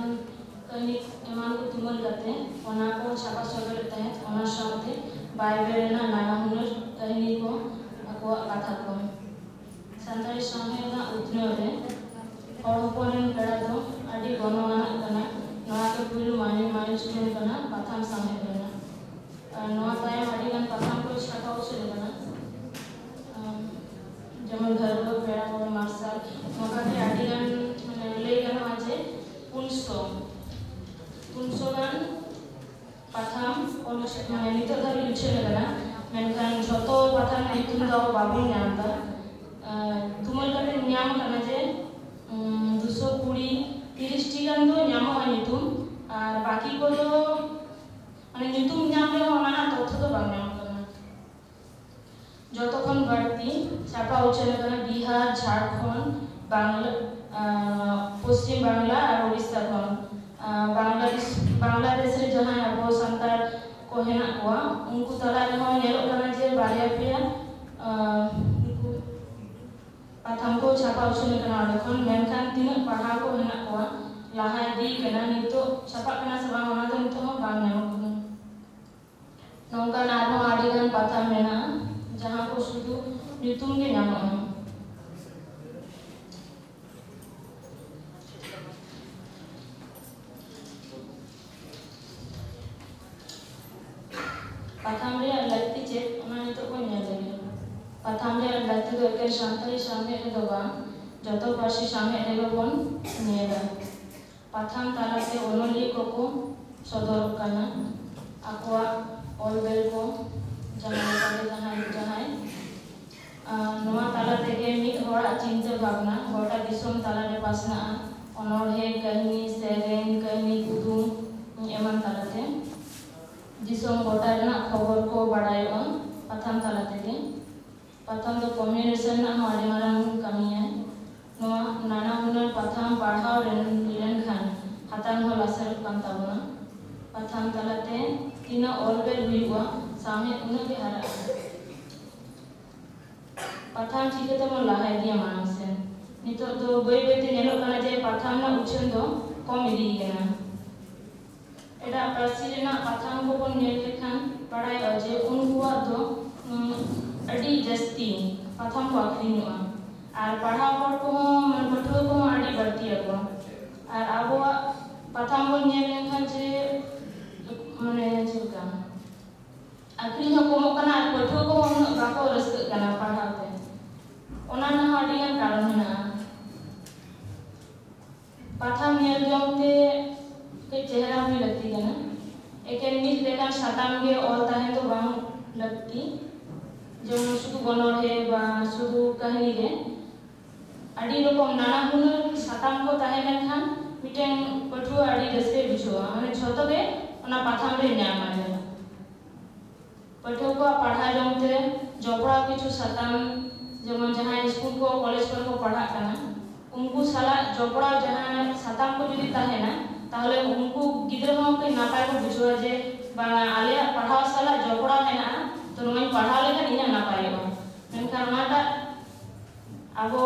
ᱠᱟᱹᱦᱱᱤ ᱮᱢᱟᱱ ᱠᱚ ᱛᱩᱢᱟᱹᱞ ᱠᱟᱛᱮ ᱚᱱᱟ ᱠᱚ ᱪᱷᱟᱯᱟ ᱥᱚᱫᱚᱨᱮᱫ ᱛᱟᱦᱮᱸᱫ᱾ ᱚᱱᱟ ᱥᱟᱶᱛᱮ ᱵᱟᱭᱵᱮᱞ ᱨᱮᱱᱟᱜ ᱱᱟᱱᱟ ᱦᱩᱱᱟᱹᱨ ᱠᱟᱹᱦᱱᱤ ᱠᱚ, ᱟᱠᱚᱣᱟᱜ ᱠᱟᱛᱷᱟ ᱠᱚ᱾ ᱥᱟᱱᱛᱟᱲᱤ ᱥᱟᱶᱦᱮᱫ ᱨᱮᱱᱟᱜ ᱩᱛᱱᱟᱹᱣ ᱨᱮ ᱦᱚᱲ ᱦᱚᱯᱚᱱ ᱨᱮᱱ ᱯᱮᱲᱟ ᱫᱚ ᱟᱹᱰᱤ ᱜᱚᱱᱚᱝ ᱟᱱᱟᱜ ᱠᱟᱱᱟ᱾ ᱱᱚᱣᱟ ᱫᱚ ᱯᱩᱭᱞᱩ ᱢᱟᱭᱤᱞ ᱢᱟᱭᱤᱞ ᱥᱴᱳᱱ ᱠᱟᱱᱟ ᱯᱟᱛᱷᱟᱢ ᱥᱟᱶᱦᱮᱫ ᱨᱮᱱᱟᱜ᱾ ᱟᱨ ᱱᱚᱣᱟ ᱛᱟᱭᱚᱢ ᱟᱹᱰᱤ ᱜᱟᱱ ᱯᱟᱛᱷᱟᱢ ᱠᱚ ᱪᱷᱟᱯᱟ ᱩᱪᱷᱟᱹᱱ ᱟᱠᱟᱱᱟ᱾ ᱟᱢ, ᱡᱮᱢᱚᱱ ᱜᱷᱟᱹᱨᱣᱟᱹ, ᱯᱮᱲᱟ ᱦᱚᱲ, ᱢᱟᱨᱥᱟᱞ, ᱱᱚᱝᱠᱟ ᱜᱮ ᱟᱹᱰᱤ ᱜᱟᱱ, ᱢᱟᱱᱮ, ᱞᱟᱹᱭ ᱜᱟᱱᱚᱜᱼᱟ ᱡᱮ ᱯᱩᱱᱥᱚ, ᱯᱩᱱᱥᱚ ᱜᱟᱱ ᱯᱟᱛᱷᱟᱢ ᱚᱞ ᱩᱪᱷᱟᱹᱱ, ᱢᱟᱱᱮ, ᱱᱤᱛᱚᱜ ᱫᱷᱟᱹᱵᱤᱡ ᱩᱪᱷᱟᱹᱱ ᱟᱠᱟᱱᱟ, ᱢᱮᱱᱠᱷᱟᱱ ᱡᱷᱚᱛᱚ ᱯᱟᱛᱷᱟᱢ ᱨᱮᱱᱟᱜ ᱧᱩᱛᱩᱢ ᱫᱚ ᱟᱵᱚ ᱵᱟᱵᱚᱱ ᱧᱟᱢ ᱮᱫᱟ᱾ ᱟᱨ ᱛᱩᱢᱟᱹᱞ ᱠᱟᱛᱮ ᱧᱟᱢ ᱟᱠᱟᱱᱟ ᱡᱮ, ᱩᱢ, ᱫᱩᱥᱚ ᱠᱩᱲᱤ, ᱛᱤᱨᱤᱥ ᱴᱤ ᱜᱟᱱ ᱫᱚ ᱧᱟᱢᱚᱜᱼᱟ ᱧᱩᱛᱩᱢ, ᱟᱨ ᱵᱟᱹᱠᱤ ᱠᱚᱫᱚ, ᱢᱟᱱᱮ, ᱧᱩᱛᱩᱢ ᱧᱟᱢ ᱨᱮᱦᱚᱸ ᱚᱱᱟ ᱨᱮᱱᱟᱜ ᱛᱚᱛᱛᱷᱚ ᱫᱚ ᱵᱟᱝ ᱧᱟᱢᱚᱜ ᱠᱟᱱᱟ᱾ ᱡᱚᱛᱚ ᱠᱷᱚᱱ ᱵᱟᱹᱲᱛᱤ ᱪᱷᱟᱯᱟ ᱩᱪᱷᱟᱹᱱ ᱟᱠᱟᱱᱟ ᱵᱤᱦᱟᱨ, ᱡᱷᱟᱲᱠᱷᱚᱸᱰ, ᱵᱟᱝᱞᱟ, ᱟᱸ, ᱯᱚᱥᱪᱤᱢ ᱵᱟᱝᱞᱟ ᱟᱨ ᱳᱰᱤᱥᱟ ᱠᱷᱚᱱ᱾ ᱟᱸ, ᱵᱟᱝᱞᱟᱫᱮᱥ, ᱵᱟᱝᱞᱟᱫᱮᱥ ᱨᱮ ᱡᱟᱦᱟᱸᱭ ᱟᱵᱚ ᱥᱟᱱᱛᱟᱲ ᱠᱚ ᱦᱮᱱᱟᱜ ᱠᱚᱣᱟ, ᱩᱱᱠᱩ ᱛᱟᱞᱟ ᱨᱮᱦᱚᱸ ᱧᱮᱞᱚᱜ ᱠᱟᱱᱟ ᱡᱮ ᱵᱟᱨᱭᱟ ᱯᱮᱭᱟ, ᱟᱸ, ᱩᱱᱠᱩ ᱯᱟᱛᱷᱟᱢ ᱠᱚ ᱪᱷᱟᱯᱟ ᱩᱪᱷᱟᱹᱱ ᱟᱠᱟᱱᱟ ᱚᱸᱰᱮ ᱠᱷᱚᱱ, ᱢᱮᱱᱠᱷᱟᱱ ᱛᱤᱱᱟᱹᱜ ᱯᱟᱲᱦᱟᱣ ᱠᱚ ᱦᱮᱱᱟᱜ ᱠᱚᱣᱟ, ᱞᱟᱦᱟ ᱤᱫᱤ ᱠᱟᱱᱟ, ᱱᱤᱛᱚᱜ ᱪᱷᱟᱯᱟᱜ ᱠᱟᱱᱟ ᱥᱮ ᱵᱟᱝ, ᱚᱱᱟ ᱫᱚ ᱱᱤᱛᱚᱜ ᱦᱚᱸ ᱵᱟᱝ ᱧᱟᱢᱚᱜ ᱠᱟᱱᱟ᱾ ᱱᱚᱝᱠᱟᱱ ᱟᱨᱦᱚᱸ ᱟᱹᱰᱤ ᱜᱟᱱ ᱯᱟᱛᱷᱟᱢ ᱢᱮᱱᱟᱜᱼᱟ, ᱡᱟᱦᱟᱸ ᱠᱚ ᱥᱩᱫᱷᱩ ᱧᱩᱛᱩᱢ ᱜᱮ ᱧᱟᱢᱚᱜᱼᱟ᱾ ᱯᱟᱛᱷᱟᱢ ᱨᱮᱭᱟᱜ ᱞᱟᱹᱠᱛᱤ ᱪᱮᱫ, ᱚᱱᱟ ᱱᱤᱛᱚᱜ ᱵᱚᱱ ᱧᱮᱞ ᱞᱮᱜᱮ᱾ ᱯᱟᱛᱷᱟᱢ ᱨᱮᱭᱟᱜ ᱞᱟᱹᱠᱛᱤ ᱫᱚ ᱮᱠᱮᱱ ᱥᱟᱱᱛᱟᱲᱤ ᱥᱟᱶᱦᱮᱫ ᱨᱮᱫᱚ ᱵᱟᱝ, ᱡᱚᱛᱚ ᱯᱟᱹᱨᱥᱤ ᱥᱟᱶᱦᱮᱫ ᱨᱮᱜᱮ ᱵᱚᱱ ᱧᱮᱞᱟ᱾ ᱯᱟᱛᱷᱟᱢ ᱛᱟᱞᱟᱛᱮ ᱚᱱᱚᱞᱤᱭᱟᱹ ᱠᱚᱠᱚ ᱥᱚᱫᱚᱨᱚᱜ ᱠᱟᱱᱟ ᱟᱠᱚᱣᱟᱜ ᱚᱞ ᱵᱮᱞ ᱠᱚ, ᱡᱟᱦᱟᱸ ᱞᱮᱠᱟᱛᱮ ᱡᱟᱦᱟᱸᱭ ᱡᱟᱦᱟᱸᱭ, ᱟᱨ ᱱᱚᱣᱟ ᱛᱟᱞᱟ ᱛᱮᱜᱮ ᱢᱤᱫ ᱦᱚᱲᱟᱜ ᱪᱤᱱᱛᱟᱹ ᱵᱷᱟᱵᱽᱱᱟ ᱜᱚᱴᱟ ᱫᱤᱥᱚᱢ ᱛᱟᱞᱟᱨᱮ ᱯᱟᱥᱱᱟᱜᱼᱟ᱾ ᱚᱱᱚᱬᱦᱮ, ᱠᱟᱹᱦᱱᱤ, ᱥᱮᱨᱮᱧ, ᱠᱟᱹᱦᱱᱤ, ᱠᱩᱫᱩᱢ ᱮᱢᱟᱱ ᱛᱟᱞᱟᱛᱮ ᱫᱤᱥᱚᱢ ᱜᱚᱴᱟ ᱨᱮᱱᱟᱜ ᱠᱷᱚᱵᱚᱨ ᱠᱚ ᱵᱟᱰᱟᱭᱚᱜᱼᱟ ᱯᱟᱛᱷᱟᱢ ᱛᱟᱞᱟ ᱛᱮᱜᱮ᱾ ᱯᱟᱛᱷᱟᱢ ᱫᱚ ᱠᱚᱢᱤᱭᱩᱱᱤᱠᱮᱥᱚᱱ ᱨᱮᱱᱟᱜ ᱦᱚᱸ ᱟᱹᱰᱤ ᱢᱟᱨᱟᱝ ᱠᱟᱹᱢᱤᱭᱟᱭ᱾ ᱱᱚᱣᱟ ᱱᱟᱱᱟ ᱦᱩᱱᱟᱹᱨ ᱯᱟᱛᱷᱟᱢ ᱯᱟᱲᱦᱟᱣ ᱞᱮᱱ-, ᱞᱮᱱᱠᱷᱟᱱ ᱦᱟᱛᱟᱝ ᱦᱚᱸ ᱞᱟᱥᱮᱨᱚᱜ ᱠᱟᱱ ᱛᱟᱵᱚᱱᱟ᱾ ᱯᱟᱛᱷᱟᱢ ᱛᱟᱞᱟᱛᱮ ᱛᱤᱱᱟᱹᱜ ᱚᱞ ᱵᱮᱞ ᱦᱩᱭᱩᱜᱼᱟ, ᱥᱟᱶᱦᱮᱫ ᱩᱱᱟᱹᱜ ᱜᱮ ᱦᱟᱨᱟᱜᱼᱟ᱾ ᱯᱟᱛᱷᱟᱢ ᱪᱤᱠᱟᱹ ᱛᱮᱵᱚᱱ ᱞᱟᱦᱟ ᱤᱫᱤᱭᱟ ᱢᱟᱲᱟᱝ ᱥᱮᱱ? ᱱᱤᱛᱚᱜ ᱫᱚ ᱵᱟᱹᱭ ᱵᱟᱹᱭ ᱛᱮ ᱧᱮᱞᱚᱜ ᱠᱟᱱᱟ ᱡᱮ ᱯᱟᱛᱷᱟᱢ ᱨᱮᱱᱟᱜ ᱩᱪᱷᱟᱹᱱ ᱫᱚ ᱠᱚᱢ ᱤᱫᱤ ᱠᱟᱱᱟ᱾ ᱮᱴᱟᱜ ᱯᱟᱹᱨᱥᱤ ᱨᱮᱱᱟᱜ ᱯᱟᱛᱷᱟᱢ ᱠᱚᱵᱚᱱ ᱧᱮᱞ ᱞᱮᱠᱷᱟᱱ ᱵᱟᱲᱟᱭᱚᱜᱼᱟ ᱡᱮ ᱩᱱᱠᱩᱣᱟᱜ ᱫᱚ, ᱩᱸ, ᱟᱹᱰᱤ ᱡᱟᱹᱥᱛᱤ ᱯᱟᱛᱷᱟᱢ ᱠᱚ ᱟᱹᱠᱷᱨᱤᱧᱚᱜᱼᱟ᱾ ᱟᱨ ᱯᱟᱲᱦᱟᱣ ᱦᱚᱲ ᱠᱚᱦᱚᱸ, ᱢᱟᱱᱮ, ᱯᱟᱹᱴᱷᱩᱣᱟᱹ ᱠᱚᱦᱚᱸ ᱟᱹᱰᱤ ᱵᱟᱹᱲᱛᱤ ᱟᱠᱚ᱾ ᱟᱨ ᱟᱵᱚᱣᱟᱜ ᱯᱟᱛᱷᱟᱢ ᱵᱚᱱ ᱧᱮᱞ ᱞᱮᱱᱠᱷᱟᱱ ᱡᱮ, ᱢᱟᱱᱮ, ᱪᱮᱫ ᱞᱮᱠᱟ, ᱟᱹᱠᱷᱨᱤᱧ ᱦᱚᱸ ᱠᱚᱢᱚᱜ ᱠᱟᱱᱟ ᱟᱨ ᱯᱟᱹᱴᱷᱩᱣᱟᱹ ᱠᱚᱦᱚᱸ ᱩᱱᱟᱹᱜ ᱵᱟᱠᱚ ᱨᱟᱹᱥᱠᱟᱹᱜ ᱠᱟᱱᱟ ᱯᱟᱲᱦᱟᱣ ᱛᱮ᱾ ᱚᱱᱟ ᱨᱮᱱᱟᱜ ᱦᱚᱸ ᱟᱹᱰᱤ ᱜᱟᱱ ᱠᱟᱨᱚᱱ ᱢᱮᱱᱟᱜᱼᱟ᱾ ᱯᱟᱛᱷᱟᱢ ᱧᱮᱞ ᱡᱚᱝ ᱛᱮ ᱠᱟᱹᱡ ᱪᱮᱦᱨᱟ ᱦᱩᱭ ᱞᱟᱹᱠᱛᱤ ᱠᱟᱱᱟ᱾ ᱮᱠᱮᱱ ᱢᱤᱫ ᱞᱮᱠᱟᱱ ᱥᱟᱛᱟᱢ ᱜᱮ ᱚᱞ ᱛᱟᱦᱮᱸ ᱫᱚ ᱵᱟᱝ ᱞᱟᱹᱠᱛᱤ, ᱡᱮᱢᱚᱱ ᱥᱩᱫᱷᱩ ᱚᱱᱚᱬᱦᱮ ᱵᱟ ᱥᱩᱫᱷᱩ ᱠᱟᱹᱦᱱᱤ ᱨᱮ᱾ ᱟᱹᱰᱤ ᱨᱚᱠᱚᱢ ᱱᱟᱱᱟ ᱦᱩᱱᱟᱹᱨ ᱥᱟᱛᱟᱢ ᱠᱚ ᱛᱟᱦᱮᱸ ᱞᱮᱱᱠᱷᱟᱱ ᱢᱤᱫᱴᱮᱱ ᱯᱟᱹᱴᱷᱩᱣᱟᱹ ᱟᱹᱰᱤ ᱨᱟᱹᱥᱠᱟᱹᱭ ᱵᱩᱡᱷᱟᱹᱣᱟ, ᱢᱟᱱᱮ, ᱡᱷᱚᱛᱚ ᱜᱮ ᱚᱱᱟ ᱯᱟᱛᱷᱟᱢ ᱨᱮ ᱧᱟᱢᱟᱭ᱾ ᱯᱟᱹᱴᱷᱩᱣᱟᱹ ᱠᱚᱣᱟᱜ ᱯᱟᱲᱦᱟᱣ ᱡᱚᱝ ᱛᱮ ᱡᱚᱯᱲᱟᱣ ᱠᱤᱪᱷᱩ ᱥᱟᱛᱟᱢ, ᱡᱮᱢᱚᱱ ᱡᱟᱦᱟᱸᱭ ᱥᱠᱩᱞ ᱠᱚ, ᱠᱚᱞᱮᱡᱽ ᱠᱚᱨᱮ ᱠᱚ ᱯᱟᱲᱦᱟᱜ ᱠᱟᱱᱟ, ᱩᱱᱠᱩ ᱥᱟᱞᱟᱜ ᱡᱚᱯᱲᱟᱣ ᱡᱟᱦᱟᱸ ᱥᱟᱛᱟᱢ ᱠᱚ ᱡᱩᱫᱤ ᱛᱟᱦᱮᱱᱟ, ᱛᱟᱦᱚᱞᱮ ᱩᱱᱠᱩ ᱜᱤᱫᱽᱨᱟᱹ ᱦᱚᱸ ᱠᱟᱹᱡ ᱱᱟᱯᱟᱭ ᱠᱚ ᱵᱩᱡᱷᱟᱹᱣᱟ ᱡᱮ, "ᱵᱟᱝᱟ, ᱟᱞᱮᱭᱟᱜ ᱯᱟᱲᱦᱟᱣ ᱥᱟᱞᱟᱜ ᱡᱚᱯᱲᱟᱣ ᱢᱮᱱᱟᱜᱼᱟ, ᱛᱚ ᱱᱚᱣᱟᱧ ᱯᱟᱲᱦᱟᱣ ᱞᱮᱠᱷᱟᱱ ᱤᱧᱟᱹᱜ ᱱᱟᱯᱟᱭᱚᱜᱼᱟ᱾" ᱢᱮᱱᱠᱷᱟᱱ ᱚᱱᱟᱴᱟᱜ ᱟᱵᱚ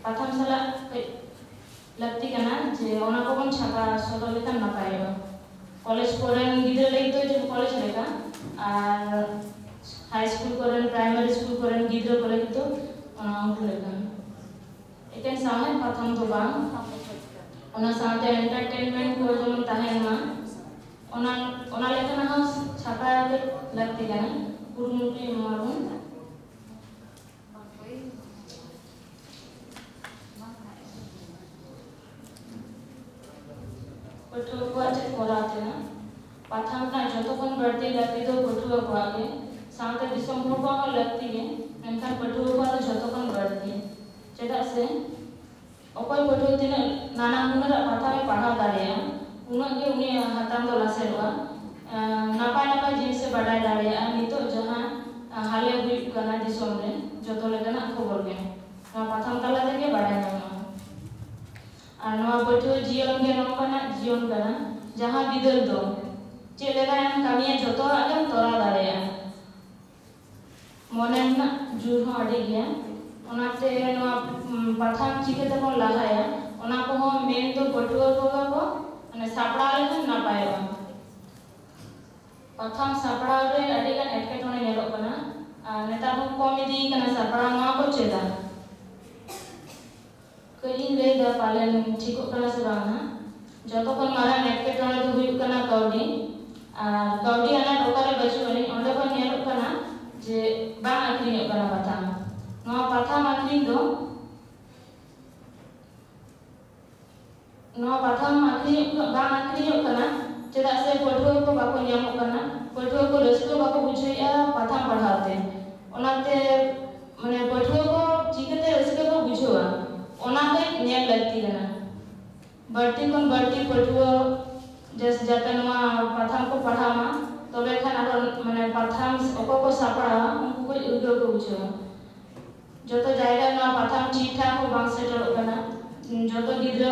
ᱯᱟᱛᱷᱟᱢ ᱥᱟᱞᱟᱜ ᱠᱟᱹᱡ ᱞᱟᱹᱠᱛᱤ ᱠᱟᱱᱟ ᱡᱮ ᱚᱱᱟ ᱠᱚᱵᱚᱱ ᱪᱷᱟᱯᱟ ᱥᱚᱫᱚᱨ ᱞᱮᱠᱷᱟᱱ ᱱᱟᱯᱟᱭᱚᱜᱼᱟ᱾ ᱠᱚᱞᱮᱡᱽ ᱠᱚᱨᱮᱱ ᱜᱤᱫᱽᱨᱟᱹ ᱞᱟᱹᱜᱤᱫ ᱫᱚ ᱡᱮᱢᱚᱱ ᱠᱚᱞᱮᱡᱽ ᱞᱮᱠᱟ, ᱟᱨ ᱦᱟᱭ ᱥᱠᱩᱞ ᱠᱚᱨᱮᱱ, ᱯᱨᱟᱭᱢᱟᱨᱤ ᱥᱠᱩᱞ ᱠᱚᱨᱮᱱ ᱜᱤᱫᱽᱨᱟᱹ ᱠᱚ ᱞᱟᱹᱜᱤᱫ ᱫᱚ ᱚᱱᱟ ᱩᱱᱠᱩ ᱞᱮᱠᱟ᱾ ᱮᱠᱮᱱ ᱥᱟᱶᱦᱮᱫ ᱯᱟᱛᱷᱟᱢ ᱫᱚ ᱵᱟᱝ, ᱚᱱᱟ ᱥᱟᱶᱛᱮ ᱮᱱᱴᱟᱨᱴᱮᱱᱢᱮᱱᱴ ᱠᱚ ᱡᱮᱢᱚᱱ ᱛᱟᱦᱮᱱ ᱢᱟ, ᱚᱱᱟ, ᱚᱱᱟ ᱞᱮᱠᱟᱱᱟᱜ ᱦᱚᱸ ᱪᱷᱟᱯᱟ ᱞᱟᱹᱠᱛᱤ ᱠᱟᱱᱟ᱾ ᱠᱩᱨᱩᱢᱩᱴᱩᱭ ᱮᱢᱟᱵᱚᱱ᱾ ᱯᱟᱹᱴᱷᱩᱣᱟᱹ ᱠᱚᱣᱟᱜ ᱪᱮᱫ ᱠᱚᱨᱟᱣ ᱛᱮᱱᱟᱜ? ᱯᱟᱛᱷᱟᱢ ᱨᱮᱱᱟᱜ ᱡᱚᱛᱚ ᱠᱷᱚᱱ ᱵᱟᱹᱲᱛᱤ ᱞᱟᱹᱠᱛᱤ ᱫᱚ ᱯᱟᱹᱴᱷᱩᱣᱟᱹ ᱠᱚᱣᱟᱜ ᱜᱮ, ᱥᱟᱶᱛᱮ ᱫᱤᱥᱚᱢ ᱦᱚᱲ ᱠᱚᱣᱟᱜ ᱦᱚᱸ ᱞᱟᱹᱠᱛᱤ ᱜᱮ, ᱢᱮᱱᱠᱷᱟᱱ ᱯᱟᱹᱴᱷᱩᱣᱟᱹ ᱠᱚᱣᱟᱜ ᱫᱚ ᱡᱚᱛᱚ ᱠᱷᱚᱱ ᱵᱟᱹᱲᱛᱤ᱾ ᱪᱮᱫᱟᱜ ᱥᱮ ᱚᱠᱚᱭ ᱯᱟᱹᱴᱷᱩᱣᱟᱹ ᱛᱤᱱᱟᱹᱜ ᱱᱟᱱᱟ ᱦᱩᱱᱟᱹᱨᱟᱜ ᱯᱟᱛᱷᱟᱢᱮ ᱯᱟᱲᱦᱟᱣ ᱫᱟᱲᱮᱭᱟᱜᱼᱟ, ᱩᱱᱟᱹᱜ ᱜᱮ ᱩᱱᱤᱭᱟᱜ ᱦᱟᱛᱟᱝ ᱫᱚ ᱞᱟᱥᱮᱨᱚᱜᱼᱟ᱾ ᱟᱸ, ᱱᱟᱯᱟᱭ ᱱᱟᱯᱟᱭ ᱡᱤᱱᱤᱥᱮ ᱵᱟᱰᱟᱭ ᱫᱟᱲᱮᱭᱟᱜᱼᱟ᱾ ᱱᱤᱛᱚᱜ ᱡᱟᱦᱟᱸ, ᱟᱸ, ᱦᱟᱞᱮ ᱦᱩᱭᱩᱜ ᱠᱟᱱᱟ ᱫᱤᱥᱚᱢ ᱨᱮ, ᱡᱚᱛᱚ ᱞᱮᱠᱟᱱᱟᱜ ᱠᱷᱚᱵᱚᱨ ᱜᱮ ᱱᱚᱣᱟ ᱯᱟᱛᱷᱟᱢ ᱛᱟᱞᱟ ᱛᱮᱜᱮ ᱵᱟᱰᱟᱭ ᱧᱟᱢᱚᱜᱼᱟ᱾ ᱟᱨ ᱱᱚᱣᱟ ᱯᱟᱹᱴᱷᱩᱣᱟᱹ ᱡᱤᱭᱚᱱ ᱜᱮ ᱱᱚᱝᱠᱟᱱᱟᱜ ᱡᱤᱭᱚᱱ ᱠᱟᱱᱟ, ᱡᱟᱦᱟᱸ ᱵᱤᱫᱟᱹᱞ ᱫᱚ ᱪᱮᱫ ᱞᱮᱠᱟᱭᱮᱢ ᱠᱟᱹᱢᱤᱭᱟ, ᱡᱚᱛᱚᱣᱟᱜ ᱜᱮᱢ ᱛᱚᱨᱟᱣ ᱫᱟᱲᱮᱭᱟᱜᱼᱟ᱾ ᱢᱚᱱᱮ ᱨᱮᱱᱟᱜ ᱡᱳᱨ ᱦᱚᱸ ᱟᱹᱰᱤ ᱜᱮᱭᱟ᱾ ᱚᱱᱟᱛᱮ ᱱᱚᱣᱟ, ᱩᱢ, ᱯᱟᱛᱷᱟᱢ ᱪᱤᱠᱟᱹ ᱛᱮᱵᱚᱱ ᱞᱟᱦᱟᱭᱟ, ᱚᱱᱟ ᱠᱚᱦᱚᱸ ᱢᱮᱱ ᱫᱚ ᱯᱟᱹᱴᱷᱩᱣᱟᱹ ᱠᱚᱜᱮ ᱠᱚ, ᱢᱟᱱᱮ, ᱥᱟᱯᱲᱟᱣ ᱞᱮᱠᱷᱟᱱ ᱱᱟᱯᱟᱭᱚᱜᱼᱟ᱾ ᱯᱟᱛᱷᱟᱢ ᱥᱟᱯᱲᱟᱣ ᱨᱮ ᱟᱹᱰᱤ ᱜᱟᱱ ᱮᱴᱠᱮᱴᱚᱬᱮ ᱧᱮᱞᱚᱜ ᱠᱟᱱᱟ᱾ ᱟᱨ ᱱᱮᱛᱟᱨ ᱦᱚᱸ ᱠᱚᱢ ᱤᱫᱤ ᱠᱟᱱᱟ ᱥᱟᱯᱲᱟᱣ, ᱱᱚᱣᱟ ᱠᱚ ᱪᱮᱫᱟᱜ? ᱠᱟᱹᱡ ᱤᱧ ᱞᱟᱹᱭ ᱫᱟ, ᱯᱟᱞᱮᱱ ᱴᱷᱤᱠᱚᱜ ᱠᱟᱱᱟ ᱥᱮ ᱵᱟᱝ ᱦᱟᱸᱜ᱾ ᱡᱚᱛᱚ ᱠᱷᱚᱱ ᱢᱟᱨᱟᱝ ᱮᱴᱠᱮᱴᱚᱬᱮ ᱫᱚ ᱦᱩᱭᱩᱜ ᱠᱟᱱᱟ ᱠᱟᱹᱣᱰᱤ᱾ ᱟᱨ ᱠᱟᱹᱣᱰᱤ ᱟᱱᱟᱴ ᱚᱠᱟᱨᱮ ᱵᱟᱹᱪᱩᱜ ᱟᱹᱱᱤᱡ, ᱚᱸᱰᱮ ᱠᱷᱚᱱ ᱧᱮᱞᱚᱜ ᱠᱟᱱᱟ ᱡᱮ ᱵᱟᱝ ᱟᱹᱠᱷᱨᱤᱧᱚᱜ ᱠᱟᱱᱟ ᱯᱟᱛᱷᱟᱢ᱾ ᱱᱚᱣᱟ ᱯᱟᱛᱷᱟᱢ ᱟᱹᱠᱷᱨᱤᱧ ᱫᱚ ᱱᱚᱣᱟ ᱯᱟᱛᱷᱟᱢ ᱟᱹᱠᱷᱨᱤᱧᱚᱜ, ᱵᱟᱝ ᱟᱹᱠᱷᱨᱤᱧᱚᱜ ᱠᱟᱱᱟ, ᱪᱮᱫᱟᱜ ᱥᱮ ᱯᱟᱹᱴᱷᱩᱣᱟᱹ ᱠᱚ ᱵᱟᱠᱚ ᱧᱟᱢᱚᱜ ᱠᱟᱱᱟ᱾ ᱯᱟᱹᱴᱷᱩᱣᱟᱹ ᱠᱚ ᱨᱟᱹᱥᱠᱟᱹ ᱵᱟᱠᱚ ᱵᱩᱡᱷᱟᱹᱣᱮᱫᱼᱟ ᱯᱟᱛᱷᱟᱢ ᱯᱟᱲᱦᱟᱣ ᱛᱮ᱾ ᱚᱱᱟᱛᱮ ᱢᱟᱱᱮ ᱯᱟᱹᱴᱷᱩᱣᱟᱹ ᱠᱚ ᱪᱤᱠᱟᱹᱛᱮ ᱨᱟᱹᱥᱠᱟᱹ ᱠᱚ ᱵᱩᱡᱷᱟᱹᱣᱟ, ᱚᱱᱟ ᱠᱟᱹᱡ ᱧᱮᱞ ᱞᱟᱹᱠᱛᱤ ᱠᱟᱱᱟ᱾ ᱵᱟᱹᱲᱛᱤ ᱠᱷᱚᱱ ᱵᱟᱹᱲᱛᱤ ᱯᱟᱹᱴᱷᱩᱣᱟᱹ ᱡᱟᱥ-, ᱡᱟᱛᱮ ᱱᱚᱣᱟ ᱯᱟᱛᱷᱟᱢ ᱠᱚ ᱯᱟᱲᱦᱟᱣ ᱢᱟ, ᱛᱚᱵᱮ ᱠᱷᱟᱱ ᱟᱨᱚ ᱢᱟᱱᱮ ᱯᱟᱛᱷᱟᱢ ᱚᱠᱚᱭ ᱠᱚ ᱥᱟᱯᱲᱟᱣᱟ ᱩᱱᱠᱩ ᱠᱚ ᱩᱫᱽᱜᱟᱹᱣ ᱠᱚ ᱵᱩᱡᱷᱟᱹᱣᱟ᱾ ᱡᱚᱛᱚ ᱡᱟᱭᱜᱟ ᱨᱮ ᱱᱚᱣᱟ ᱯᱟᱛᱷᱟᱢ ᱴᱷᱤᱠ ᱴᱷᱟᱠ ᱦᱚᱸ ᱵᱟᱝ ᱥᱮᱴᱮᱨᱚᱜ ᱠᱟᱱᱟ, ᱡᱚᱛᱚ ᱜᱤᱫᱽᱨᱟᱹ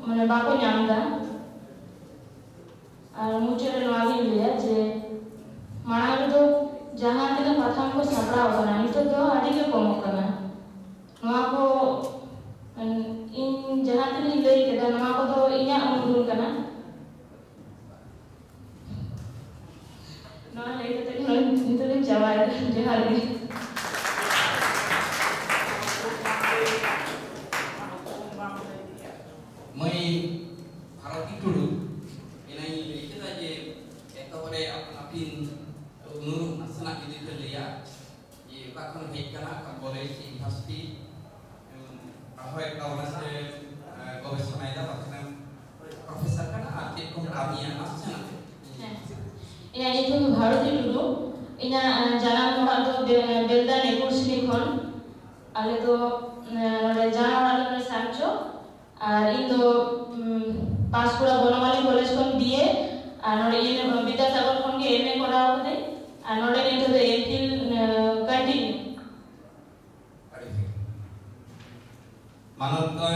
ᱢᱟᱱᱮ ᱵᱟᱠᱚ ᱧᱟᱢ ᱮᱫᱟ᱾ ᱟᱨ ᱢᱩᱪᱟᱹᱫ ᱨᱮ ᱱᱚᱣᱟ ᱜᱤᱧ ᱞᱟᱹᱭᱟ ᱡᱮ ᱢᱟᱲᱟᱝ ᱨᱮᱫᱚ ᱡᱟᱦᱟᱸ ᱛᱤᱱᱟᱹᱜ ᱯᱟᱛᱷᱟᱢ ᱠᱚ ᱥᱟᱯᱲᱟᱣ ᱟᱠᱟᱱᱟ, ᱱᱤᱛᱚᱜ ᱫᱚ ᱟᱹᱰᱤ ᱜᱮ ᱠᱚᱢᱚᱜ ᱠᱟᱱᱟ᱾ ᱱᱚᱣᱟ ᱠᱚ, ᱤᱧ ᱡᱟᱦᱟᱸ ᱛᱤᱱᱟᱹᱜ ᱤᱧ ᱞᱟᱹᱭ ᱠᱮᱫᱟ, ᱱᱚᱣᱟ ᱠᱚᱫᱚ ᱤᱧᱟᱹᱜ ᱩᱱᱩᱫᱷᱩᱱ ᱠᱟᱱᱟ᱾ ᱱᱚᱣᱟ ᱞᱟᱹᱭ ᱠᱟᱛᱮ ᱜᱮ ᱱᱤᱛᱚᱜ ᱫᱚᱧ ᱪᱟᱵᱟᱭᱮᱫᱟ᱾ ᱡᱚᱦᱟᱨ ᱜᱮ᱾ ᱢᱟᱹᱭ ᱵᱷᱟᱨᱚᱛᱤ ᱴᱩᱰᱩ, ᱮᱱᱟᱝ ᱤᱧ ᱞᱟᱹᱭ ᱠᱮᱫᱟ ᱡᱮ ᱮᱛᱚᱦᱚᱵ ᱨᱮ ᱟᱯᱟᱱ ᱟᱹᱯᱤᱱ ᱩᱱᱩᱨᱩᱢ ᱱᱟᱥᱮᱱᱟᱜ ᱡᱩᱫᱤ ᱯᱮ ᱞᱟᱹᱭᱟ, ᱡᱮ ᱚᱠᱟ ᱠᱷᱚᱱ ᱦᱮᱡ ᱠᱟᱱᱟ, ᱚᱠᱟ ᱠᱚᱞᱮᱡᱽ, ᱤᱭᱩᱱᱤᱵᱷᱟᱨᱥᱤᱴᱤ, ᱮᱢ, ᱯᱟᱲᱦᱟᱣᱮᱫ ᱠᱟᱱᱟ ᱥᱮ, ᱮ, ᱜᱚᱵᱮᱥᱚᱱᱟᱭᱮᱫᱟ, ᱵᱟᱠᱷᱟᱱ ᱮᱢ ᱯᱨᱚᱯᱷᱮᱥᱚᱨ ᱠᱟᱱᱟ, ᱟᱨ ᱪᱮᱫ ᱠᱚᱢ ᱠᱟᱹᱢᱤᱭᱟ, ᱱᱟᱥᱮᱱᱟᱜ᱾ ᱦᱮᱸ᱾ ᱤᱧᱟᱹᱜ ᱧᱩᱛᱩᱢ ᱫᱚ ᱵᱷᱟᱨᱚᱛᱤ ᱴᱩᱰᱩ᱾ ᱤᱧᱟᱹᱜ, ᱮ, ᱡᱟᱱᱟᱢ ᱚᱲᱟᱜ ᱫᱚ ᱵᱮ-, ᱵᱮᱞᱫᱟ ᱱᱮᱠᱩᱨᱥᱤᱱᱤ ᱠᱷᱚᱱ᱾ ᱟᱞᱮ ᱫᱚ, ᱮ, ᱱᱚᱰᱮ ᱡᱟᱱᱟᱢ ᱚᱲᱟᱜ ᱫᱚ ᱱᱚᱰᱮ ᱥᱟᱢᱪᱚ᱾ ᱟᱨ ᱤᱧ ᱫᱚ, ᱩᱢ, ᱯᱟᱸᱥᱠᱩᱲᱟ ᱵᱚᱱᱚᱢᱟᱞᱤ ᱠᱚᱞᱮᱡᱽ ᱠᱷᱚᱱ ᱵᱤ ᱮ, ᱟᱨ ᱱᱚᱰᱮ ᱤᱭᱩᱱᱤ-, ᱵᱤᱫᱽᱫᱟᱥᱟᱜᱚᱨ ᱠᱷᱚᱱ ᱜᱮ ᱮᱢ ᱮ ᱠᱚᱨᱟᱣ ᱠᱟᱹᱫᱟᱹᱧ, ᱟᱨ ᱱᱚᱰᱮ ᱜᱮ ᱱᱤᱛᱚᱜ ᱫᱚ ᱮᱢ ᱯᱷᱤᱞ, ᱮ, ᱠᱚᱱᱴᱤᱱᱤᱭᱩ᱾ ᱟᱹᱰᱤ ᱵᱷᱟᱹᱜᱤ᱾ ᱢᱟᱱᱚᱛ, ᱮ,